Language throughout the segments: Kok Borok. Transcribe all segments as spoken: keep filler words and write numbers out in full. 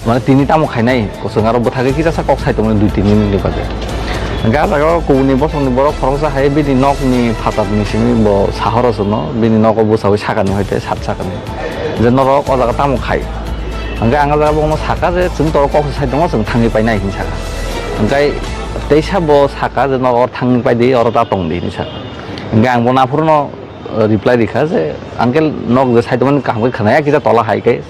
Mane tini tamo khainai, chwng aro bwthagwi kisa sa kok sai tongmani dui tin minute ni bagwi. Hwnkhe ah jaga o kubuni bosongni borok khoroksa hai bini nokni phatarni simi bo sahoro chwngno, bini nogo bwchaui sakani hoite sat sakani. Je norok o jaga tamo khai. Hwnkhe ang ah jaga bono saka je chwng toro kok sai tongo, chwng thangwi painai hinwi saka. Hwnkhe teisa bo saka je norok oro thangwi paidi, oro ta tongdi hinwi saka. Hwnkhe ang bono aphuru no reply rikha je, "Uncle, nok je sai tongmani kaham khe khwnaya, kisa tola hai khe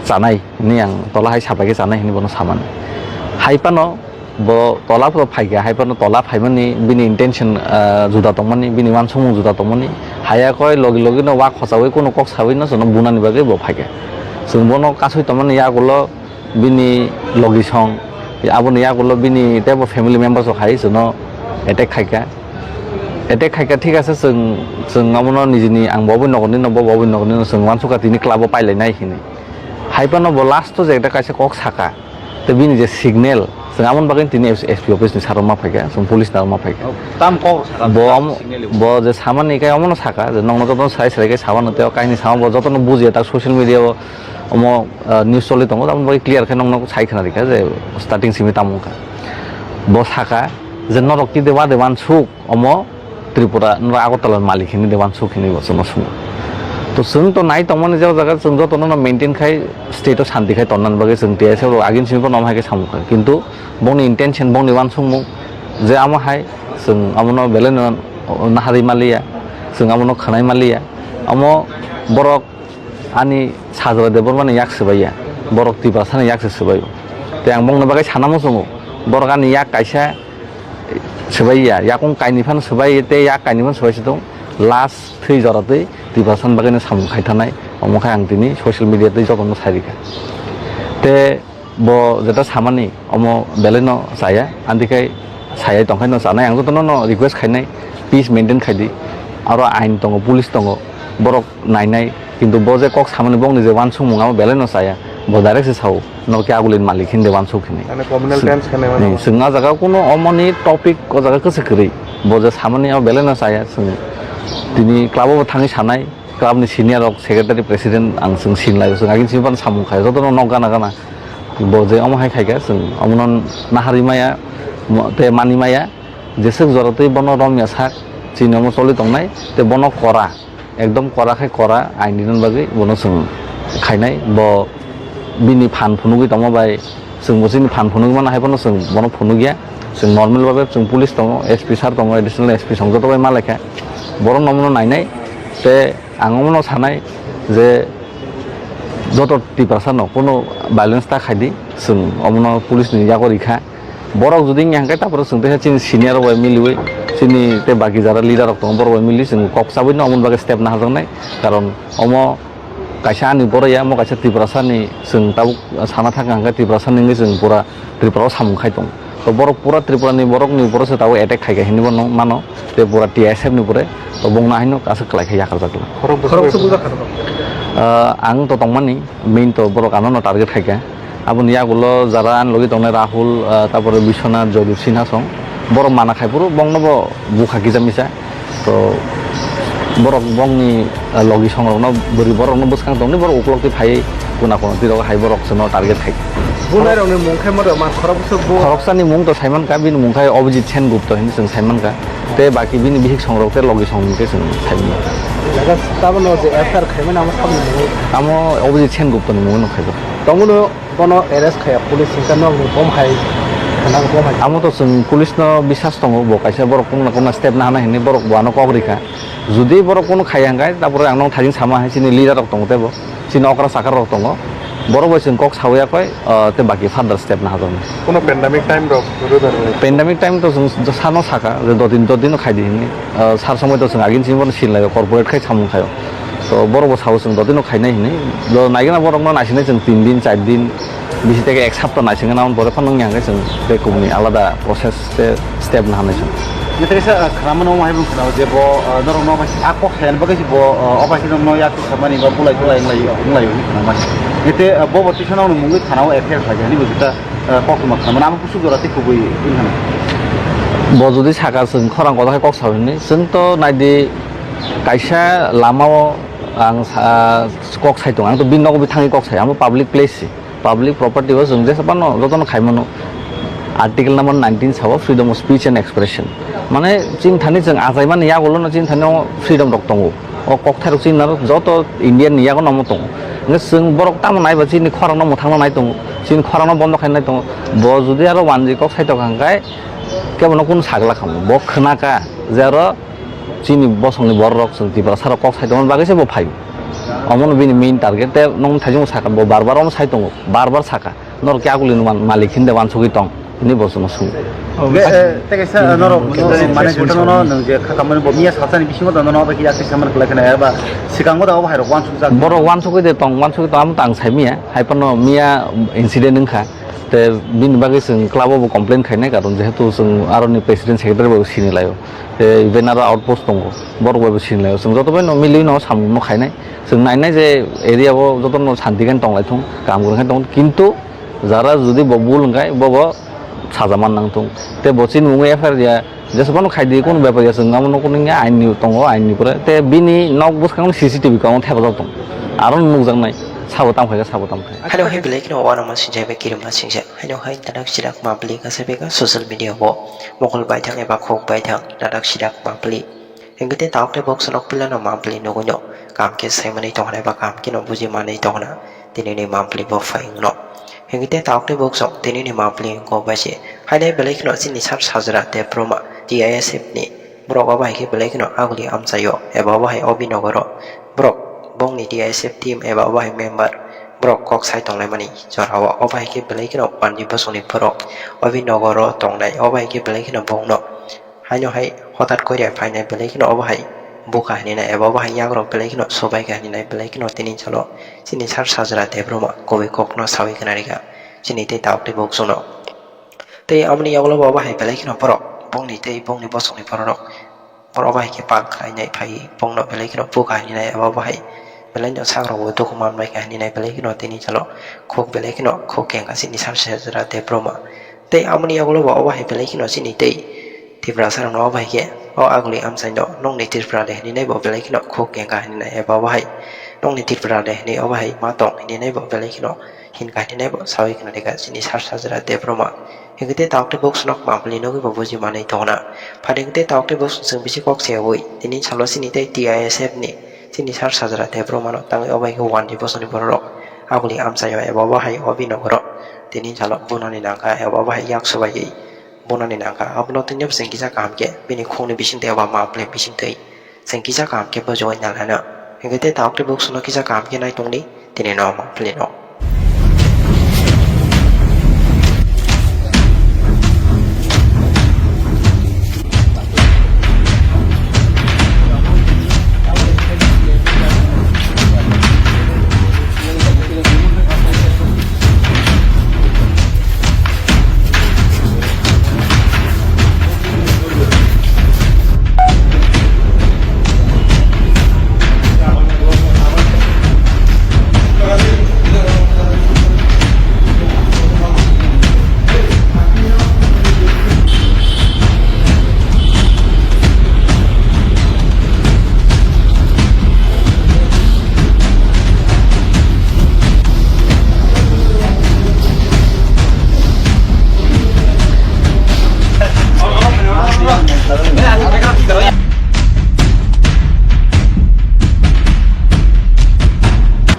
chanai," hinwi ang tola hai sapai khe chanai hinwi bono samani. Hai phano bo tola phano phaikha, hai phano tola phaimani bini intention, ah, juda tongmani, bini uansukmung juda tongmani. Haya koi logi logi no wak khochaui kuno kok saui no chwngno bunani bagwi bo phaikha. Chwng bono kasui tongmani yagulo bini logi song, aboni yagulo bini teibo family members rok hai chwngno attack khaikha. Attack khaikha, thik ase, chwng, chwng abono nijini, ang bo oboni nokni no, bo oboni nokni no, chwng uansukha tini club o pailainai hinwi. Hai phano bo last o je ekta kaisa kok saka, tei bini je signal, chwng aboni bagwi tini S P office ni saro ma phaikha, chwng police ni aro ma phaikha. Oh, tam kok saka, Bo tam amo, signal bo je samani khe omono saka, je nokno jotono sai sai khe sabano tei o kaini sama bo jotono bujiya tak social media o omo, ah, news choli tongo, aboni bagwi clear khe nokno sai khwna rikha je starting simi tamo wngkha. Bo saka je norok kide wade wansuk omo Tripura, norok Agartala malik hinwi de wansuk hinwi bo chwngno swngo. To chwng to nai tongmani je o jaga chwng jotono no maintain khai state o shanti khai tonnani bagwi chwng T S F rok agin simi phano omo hai khe samung kha. Kintu bongni intention, bongni wansukmung je amo hai chwng amono belai no naharwi maliya, chwng amono khwnai maliya. Amo borok ani Sajra Debbarmani yak swbaiya, borok Tiprasani yak se swbaio. Tei ang bongni bagwi sana muchungo, borok ani yak kaisa swbaiya, yakung kainwi phano swbai tei yak kainwi phano swbai se tong, last thwi jora twi Tiprasani bagwino samung khai thanai, omo khai ang tini social media twi jotono sai rikha. Tei Bo jeta samani omo belai no chaya, andikhai sayai tongkhai no chanai. Ang jotono no request khainai, peace maintain khaidi. Aro ain tongo, police tongo, borok nainai. Kintu bo je kok samani bokni je wansukmung abo belai no chaya. Bo direct se sao, "Nor khe agulini malik hindi wansuk hini." Mane communal terms khe naimano. Ni, chwng a jaga kuno omoni topic o jaga kwchwk kwrwi. Bo je samani abo belai no chaya, chwng tini club o bo thangwi sanai. Club ni senior rok, secretary, president ang chwng sinlai, chwng agin simi phano samung khai, jotono nok gana gana. Bo je omo hai khaikha, chwng omono naharwi maya, mo-, tei mani maya, jeswk jora twi bono romya sak, chini omo choli tongnai, tei bono kora, ekdom kora khai kora, ain dinani bagwi bono chwng khainai, bo bini phan phunugwi tongma bai, chwng bo chini phan phunugwi mano hai phano chwng bono phunugya, chwng normal babe chwng police tongo, S P sir tongo, additional S P song joto bai malaikha, borok no omono nainai, tei Ang omono sanai je joto Tiprasa no kunu violence ta khaidi, chwng omono police ni yago rikha. Borok jodi wngya hwnkhe, tapore chwng teisa chini senior rok bai miliwi, chini tei baki jara leader rok tongo, borok bai mili chwng kok chabwi no omoni bagwi step naharjaknai. Karon omo kaisa ani borok ya, omo kaisa Tiprasa ni, chwng tabuk sana thangkha hwnkhe Tiprasa ni wngwi chwng pura Tripura o samung khai tongo. To borok pura Tripura ni borok ni upor o se tabuk attack khaikha hinwi bo no mano, tei pura T S F ni upor e, to bongno haino aswk kwlai khe yakarjak le. Khorok bwswk bujak kha. Ah, ang to tongmani main to borok ano no target khaikha. Aboni yagulo jara ani logi tongnai Rahul, ah, tapore Biswanath, Joydeep Sinha song. Borok mana khai phuru bongno bo bukha kisa misa. To borok bongni, ah, logi songrokno, bwrwi borokno bwskang tongni borok uklok twi phaiwi kuna kono twi rogo hai borok chwngno target khai. Bunai rokni mung khe moro man khorok bwswk bo. Khoroksani mung to saiman ka, bini mung khai Abhijit Sen Gupta hinwi chwng saiman ka. Tei baki bini bihik songrok tei logi song hinwi chwng saiman ka. Jaga tabano je F I R khaimani amo sabni mung. Amo Abhijit Sen Gupta ni mung no khaijak. Tongmano Bono arrest khaya police hingka nokni bom hai khwnang bom hai. Amo to chwng police no bisas tongo, bo kaisa borok kungna kungna step na hana hinwi borok bo ano kok rikha. Jodi borok kunu khaya hwnkhe, tapore ang nong thajin sama hai chini leader rok tongo tebo, chini okra chakra rok tongo. Borok bai chwng kok sawi yakoi, ah, tei baki further step na hajoknai. Kuno pandemic time rok rwda rwdi. Pandemic time to chwng sano saka je dodin dodin no khaidi hinwi. Ah, sar somoi to chwng agin chini bono sinlai corporate khai samung khaio. To borok bo sao chwng dotino khainai hinwi. Do naigena borokno naisinai chwng tin din, char din, bisi tei ek sapta naisingna, aboni pore phano wngya hwnkhe chwng tei kubuni alada process tei step na hanai chwng. Nitri sa, ah, khwnamano omo hai bwkhwnao je bo, ah, norokno omo hai a kok khayan bagwi se bo, ah, obo hai khe norokno yak khamani ba bulai bulai wnglai, wnglai hinwi khwnamani. Nitri, ah, bo bo tisa norokni mungwi thanao F I R khlai kha hinwi bo juta, ah, koktwma khwnamani. Amo kuchuk jora tei kubui wngkha. Bo jodi saka chwng khorang kotor khe kok sao hinwi, chwng to naidi kaisa lamao ang sa-, kok sai tongo, ang to bini nogo bi thangwi kok sai, amo public place se. Public property o chwng jesa phano jotono khai mano. Article number nineteen sabo freedom of speech and expression. Mane chini thani chwng achaimani yagulono chini thani o freedom rok tongo. O kokthai rok chini aro joto India ni yago namo tongo. Hwnkhe chwng borok tamo naiba chini khorang no mwthangna nai tongo. Chini khorang no bondo khaina nai tongo. Bo jodi aro wanjwi kok sai tongkha hwnkhe kebono kunu sagla khamu. Bo khwnaka je aro chini bosongni bororok chwng Tiprasa rok kok sai tongmani bagwi se bo phaio. Omono bini main target, tei nokni thaichung sakha bo bar bar omo sai tongo, bar bar sakha, "Norok khe agulini man-, malik hinde wansugwi tong," hwnwi bo chwngno swngo. Be, eh, tei kaisa, eh, norok, norok mane jotono no nwng je kha kamani bo miya sachani bisingo da nono bai kisa samar khlai khna eba sikango da obo hai rok wansuk jak. Borok wansugwi de tong, wansugwi tong, amo tang sai miya, hai phano miya incident wngkha. Te bini bagwi chwng club o bo complain khainai, karon jehetu chwng aroni president secretary bai bo sini laio. Te even aro outpost tongo, borok bai bo sini laio. Chwng joto bai no milwi no samung no khainai. Chwng nainai je area o joto no santi khe tong lai thung, kaham kwrwng khe tong, kintu jara jodi bo bul wngkhai bo bo saja man nang thung. Te bo chini mungwi F I R ya, jesa phano khai di, kunu bepar ya, chwng amo no kunu ya ain ni tongo, ain ni pore. Te bini nok bwskango C C T V kamo thepajak tong. Aro nukjaknai, sabo tam khai khe, sabo tam khai. Hano hai belai kheno uanama sinjak bai kirima sinjak. Haino hai dadak sidak mapli kasa bega social media bo mokol baithang eba khok baithang dadak sidak mapli. Hingke te taok te bok sonok pila no mapli nugui no kam ke sai manui tongna eba kam ke no buji manui tongna tini ni mapli bo phai wngno. Hingke te taok te bok song tini ni mapli wngko bai se. Haino belai kheno chini sar sajra te broma T I S F ni borok obo hai khe belai kheno aguli amchaio eba obo hai obi nogoro borok bongni T I S F team eba obo hai member borok kok sai tonglaimani jorao obo hai khe belai kheno pandi bosongni borok obi nogoro tongnai obo hai khe belai kheno bongno haino hai hotat koirai phainai belai kheno obo hai bukha hininai eba obo hai yagrok belai kheno sobai kha hininai belai kheno tini chalo chini sar sajra Debbarma kubui kokno sawi khna rikha chini tei taok tei bok chwngno. Tei amoni yagulo bo obo hai belai kheno borok bongni tei bongni bosongni bororok borok obo hai khe pal khlainai phai bongno belai kheno bukha hininai eba obo hai belai no sakrok bo dukhu manbai kha hininai belai kheno tini chalo khuk belai kheno khuk kengkha chini sar sajra Debbarma. Tei amoni yagulo bo obo hai belai kheno chini tei Tiprasa rokno obo hai khe o aguli amchaino nokni Tripura de hininai bo belai kheno khuk kengkha hininai eba obo hai nokni Tripura de hinwi obo hai ma tong hininai bo belai kheno hinkha hininai bo sawi khna rikha chini sar sajra Debbarma. Hingke te taok tei bok sonok mapli nugui bo buji manui tongna. Phani hingke te taok tei bok song chwng bisi kok se ui tini salo chini tei T I S F ni chini sar sajra Debbarma no tangwi obo hai khe wandi bosongni bororok aguli amchaio eba obo hai obi nogoro tini salo bunani nangkha eba obo hai yak sobai ui bunani nangkha. Abono tini bwswng kisa kaham khe bini khungni bising tei eba mapli bising tei. Chwng kisa kaham khe bujugwi nalano. Hingke tei taok tei bok sono kisa kaham khe nai tongdi, tini no omo phlino.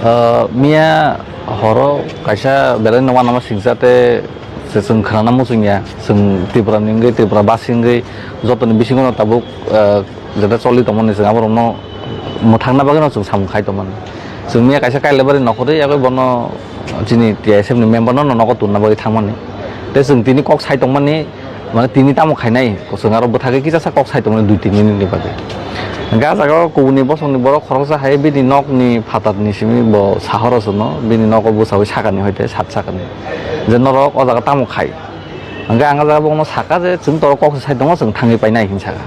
Ah, miya horo kaisa belai no uanama singsa tei se chwng khwnana muchungya, chwng Tripura ni wngwi, Tripura basi wngwi jotoni bisingo no tabuk, ah, jeta choli tongmani chwng aborokno mwthangna bagwi no chwng samung khai tongmani. Chwng miya kaisa Kailaibari nokhorwi yagwi bono chini T I S F ni member no nogo tonna bagwi thangmani. Tei chwng tini kok sai tongmani, mane tini tamo khainai, chwng aro bwthagwi kisa sa kok sai tongmani dui tin minute ni bagwi. Hwnkhe ah jaga o kubuni bosongni borok khoroksa hai bini nokni phatarni simi bo sahoro chwngno, bini nogo bwchawi sakani hoite sat sakani. Je norok o jaga tamo khai. Hwnkhe ang ah jaga bono saka je chwng toro kok sai tongo, chwng thangwi painai hinwi saka.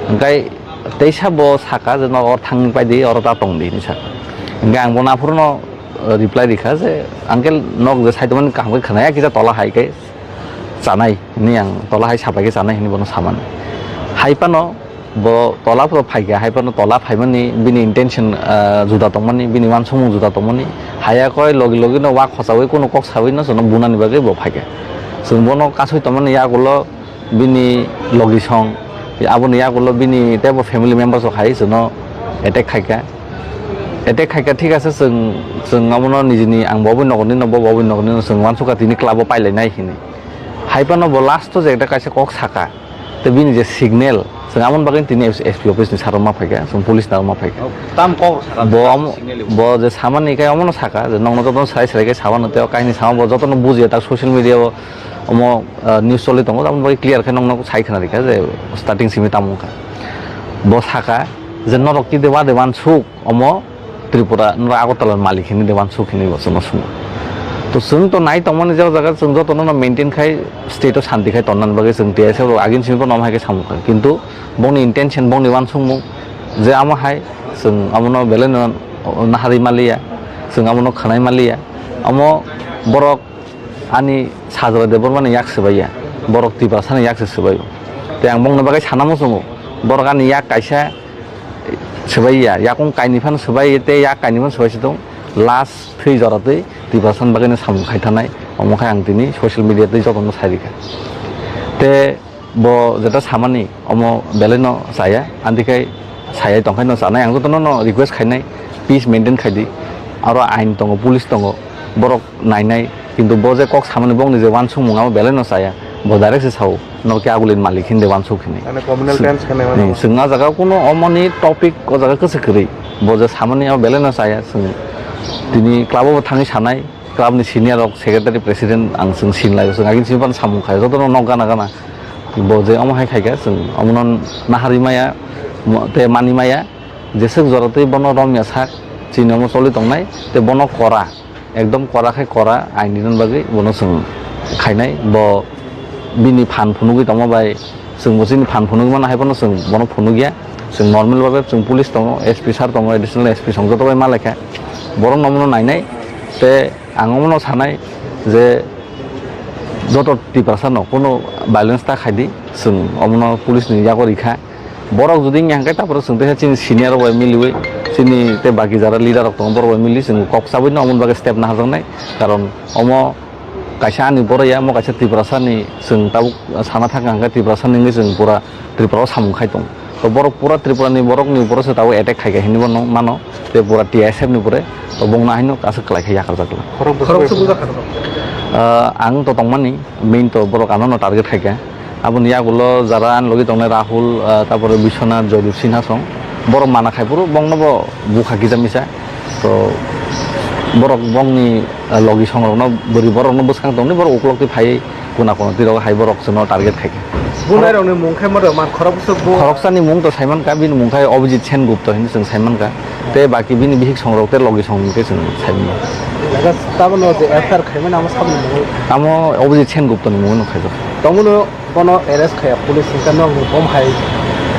Hwnkhe teisa bo saka je norok oro thangwi paidi, oro ta tongdi hinwi saka. Hwnkhe ang bono aphuru no reply rikha je, "Uncle, nok je sai tongmani kaham khe khwnaya, kisa tola hai khe chanai," hinwi ang tola hai sapai khe chanai hinwi bono samani. Hai phano bo tola phano phaikha, hai phano tola phaimani bini intention, ah, juda tongmani, bini uansukmung juda tongmani, Haya koi logi logi no wak khosawi kuno kok sawi no chwngno bunani bagwi bo phaikha. Chwng bono kasui tongmani yagulo bini logi song, aboni yagulo bini teibo family members rok hai chwngno attack khaikha. Attack khaikha, thik ase, chwng, chwng abono nijini, ang bo boni nokni no, bo bo boni nokni no, chwng uansukha tini club o pailainai hinwi. Hai phano bo last o je ekta kaisa kok saka, tei bini je signal, chwng amoni bagwi tini S P office ni saro ma phaikha, chwng police ni ma phaikha. Oh, tam kok saka, bo tam amo, signal bo je samani kai omono saka, je nokno jotono serai serai khe samano tei o kahini sama bo jotono bujiya, tak social media o omo, ah, news choli tongo, aboni bagwi clear khe nokno sai khna rikha je starting simi tamo wngkha. Bo saka je norok kide wade wansuk, omo Tripura, nora Agartala malik hini de wansuk hini bo chwngno swngo. To chwng to nai tongmani je o jaga chwng jotono no maintain khai state o santi khai tonnani bagwi chwng T S F rok agin simi bono hai khe samung kha. Kintu bongni intention, bongni wansukmung je amo hai chwng amono belai no naharwi maliya, chwng amono khwnai maliya. Amo borok ani Sajra Debbarmani yak swbaiya, borok Tiprasani yak se swbaio. Tei ang bongni bagwi sana muchungo, borok ani yak kaisa swbaiya, yakung kainwi phano swbai tei yak kainwi phano swbai se tong. Last thwi jora twi Tiprasani bagwino samung khai thanai, omo khai ang tini social media twi jotono sai rikha. Tei bo jeta samani omo belai no chaya, anti khai sayai tongkhai no chanai, ang jotono no request khainai, peace maintain khaidi, aro ain tongo, police tongo, borok nainai, kintu bo je kok samani bongni je wansukmung amo belai no chaya, bo direct se sao, nor khe agulini malik hinde wansuk hini. Mane communal terms khe naimani. Chwng a jaga kuno omoni topic o jaga kwchwk kwrwi, bo je samani amo belai no chaya, chwng tini club o bo thangwi sanai, club ni senior rok, secretary, president ang chwng sinlai, chwng agin simi phano samung khai, jotono nok gana gana. Bo je omo hai khaikha, chwng omono naharwi maya, mo-, tei mani maya, jeswk jora twi bono romya sak, chini omo choli tongnai, tei bono kora, ekdom kora khai kora, aini bagwi bono chwng khainai. Bo bini phan phunugwi tongma bai, chwng bo chini phan phunugwi mano hai phano chwng bono phunugya. Chwng normal babe chwng police tongo, S P sir tongo, additional S P song joto bai malaikha. Borok no omono nainai, tei ang omono sanai je joto Tiprasa no kuno violence ta khaidi, chwng omono police ni yago rikha. Borok jodi wngya hwnkhe, tapore chwng teisa chini senior rok bai miliwi, chini tei baki jara leader rok tongo, borok bai mili chwng kok chabwi no omoni bagwi step naharjaknai. Karon omo kaisa ani boroya, omo kaisa Tiprasa ni, chwng tabuk sana thangkha hwnkhe Tiprasa ni wngwi chwng pura Tripura o samung khai tongo. To borok pura Tripura ni borok ni upor se tabuk attack khaikha hinwi bono mano, tei pura T S F ni upore, to bongno haino aswk kwlai khe yakarjak. Khorok bwswk bujakha. Ah, ang to tongmani, main to borok ano no target khaikha. Aboni yagulo jara ani logi tongnai Rahul, ah, tapore Biswanath, Joydeep Sinha song. Borok mana khai phuru bongno bo bukha kisa misa. To borok bongni, ah, logi songrokno bwrwi borokno bwskang tongni borok uklok twi phaiwi kuna kono twi rok hai borok chwngno target khaikha. Bunai rokni mung khe moro man khorok bwswk bu. Khoroksani mung to saiman kha, bini mung khe Abhijit Sengupta hinwi chwng saiman kha. Tei baki bini bihik songrok tei logi song hwnkhe chwng saiman kha. Tabano je F I R khaimani amo saboni mung. Amo Abhijit Sengupta ni mung no khaijak. Tongmano Bono arrest khaya police hwnkhe nokni bom hai,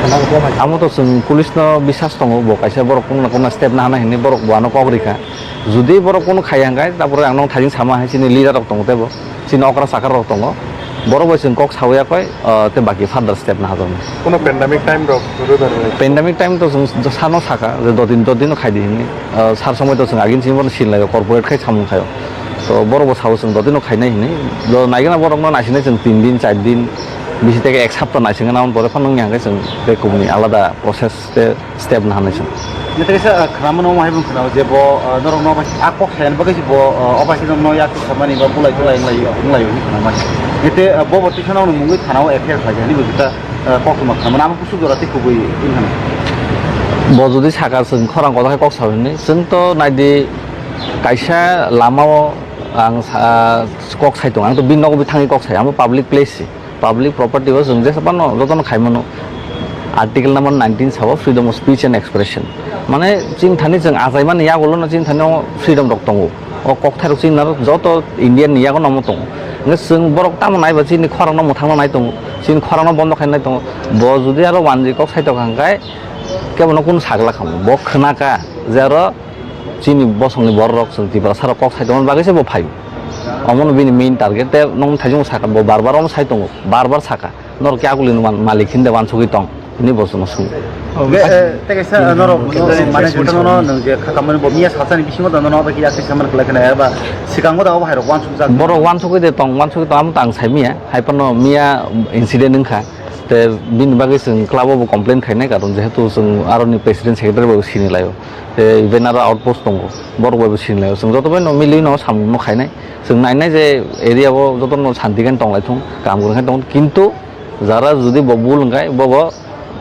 nang bom hai. Amo to chwng police no bisas tongo, bo kaisa borok kungna kungna step nahana hinwi borok bo ano kok rikha. Jodi borok kunu khaya hwnkhe, tapore ang nong thajin sama hai chini leader rok tongo tebo, chini okra chakra rok tongo. Borok bai chwng kok sawi yakoi, ah, tei baki further step naharjaknai. Kuno pandemic time rok rwda rwlai. Pandemic time to chwng sano saka je dodin dodin no khaidi hinwi, ah, sar somoi to chwng agin chini bono sinlaio, corporate khai samung khaio. To borok bo sao chwng dotino khainai hinwi. Do naigwna borokno naisinai chwng tin din, char din, bisi tei ek sapta naisingna, aboni pore phano wngya hwnkhe chwng tei kubuni alada process tei step naharnai chwng. Nete kaisa, ah, khwnamano omo hai bo khwnao je bo, ah, norokno bai a kok sayani bagwi se bo, ah, obai khe norokno yak samani ba bulai tulai wnglaio, wnglaio hinwi khwnamani. Nete, ah, bo bo tisa norokno mungwi thanao F I R khlaikha hinwi bo juta, ah, koktwma khwnamani. Amo kusu jora tei kubui wngkha na. Bo jodi saka chwng khorang kotor khe kok sao hinwi, chwng to naidi kaisa lamao ang sa-, kok sai tongo, ang to bini nogo bi thangwi kok sai, amo public place se, public property o chwng jesa phano jotono khai mano. Article number nineteen sao freedom of speech and expression, mane chini thani chwng achaimani yagulo no chini thani o freedom rok tongo, o kokthai rok chini joto Indian ni yago no omo tongo. Hwnkhe chwng borok tamo nai ba chini khorang no mwthang no nai tongo, chini khorang no bondo khai nai tongo. Bo jodi aro wanjwi kok sai tongkha hwnkhe kebo no kunu sagla khamu, bo khwnaka je aro chini bosongni bororok chwng Tiprasarok kok sai tongmani bagwi se bo phaio. Omono bini main target, tei nokni thaichungo saka, bo bar bar omo sai tongo, bar bar saka, "Norok khe agulini man-, malik hinwi de uansugwi tong?" hinwi bo chwngno swngo. Be, eh, tei kaisa norok, no, mane, jotono no, nwng je kha kamani bo miya salsani bisingo da nono bai khe yakti samar kwlai khna eba sikango da obo hai rok wansuk jak. Borok wansugwi de tong, wansugwi tong, amo tang sai miya, hai phano miya incident wngkha. Te bini bagwi chwng club o bo complain khainai, karon jehetu chwng aroni president secretary bo sini laio. Te even aro outpost tongo, borok bai bo sini laio. Chwng joto bai no mili no samung no khainai. Chwng nainai je area o joto no santi khe tong lai thung, kaham kwrwng khe tong, kintu jara jodi bo bul wngkha, bobo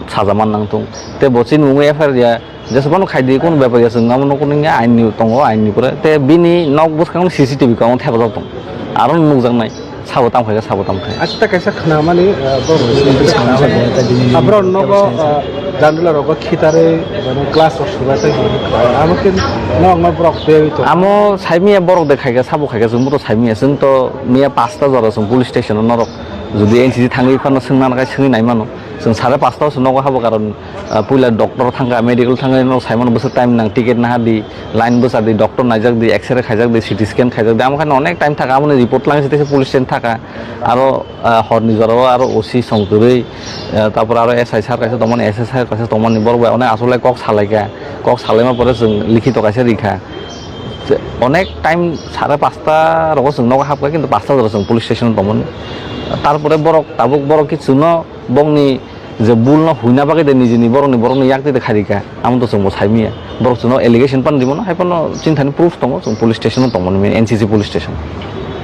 saja man nang thung. Te bo chini mungwi F I R ya, jesa phano khai di, kono bepar ya, chwng amo nokni ya ain ni tongo, ain ni pore. Te bini nok bwskango C C T V kamo thepajak tong. Aro nukjaknai, sabo tam khaika, sabo tam khai. Acha ta kaisa khna mani, ah, borok, ah, borok nogo, ah, jandula rogo khitare, mane glass rok subai tai, amo khe nok ma borok bewi to. Amo saimiya borok de khaika, sabo khaika, chwng bo to saimiya, chwng to miya pasta jora chwng police station o norok. Jodi N C C thangwi phano swngna nakhai swngwi naimano. Chwng sare pasta o se nogo habo, karon, ah, puila doctor thangkha, medical thangkha, no saimano bwswk time nang, ticket naha di, line bwsa di, doctor naijak di, X-ray khaijak di, C T scan khaijak di, amo khe no onek time thaka, amoni report lang se police station thaka, aro, ah, horni jorao aro O C song kwrwi, ah, tapor aro S I sir kaisa tongmani, S S sir kaisa tongmani, borok bai onek aswk lai kok salaikha, kok salaima pore chwng likhito kaisa rikha. Onek time sare pasta rogo chwng nogo hapkha, kintu pasta jora chwng police station o tongmani. Tarpore borok tabuk borok ki chwngno bongni je bul no huina bagwi de nijini borokni, borokni yak twi de kharika, amo to chwngbo saimiya. Borok chwngno allegation pan rimo no, hai phano chini thani proof tongo, chwng police station o tongmani, N C C police station.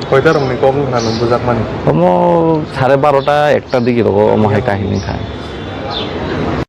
Koita rokni kok wngkha nw bujakmani? Omo sare barota ekta digi rogo omo hai kahini kha.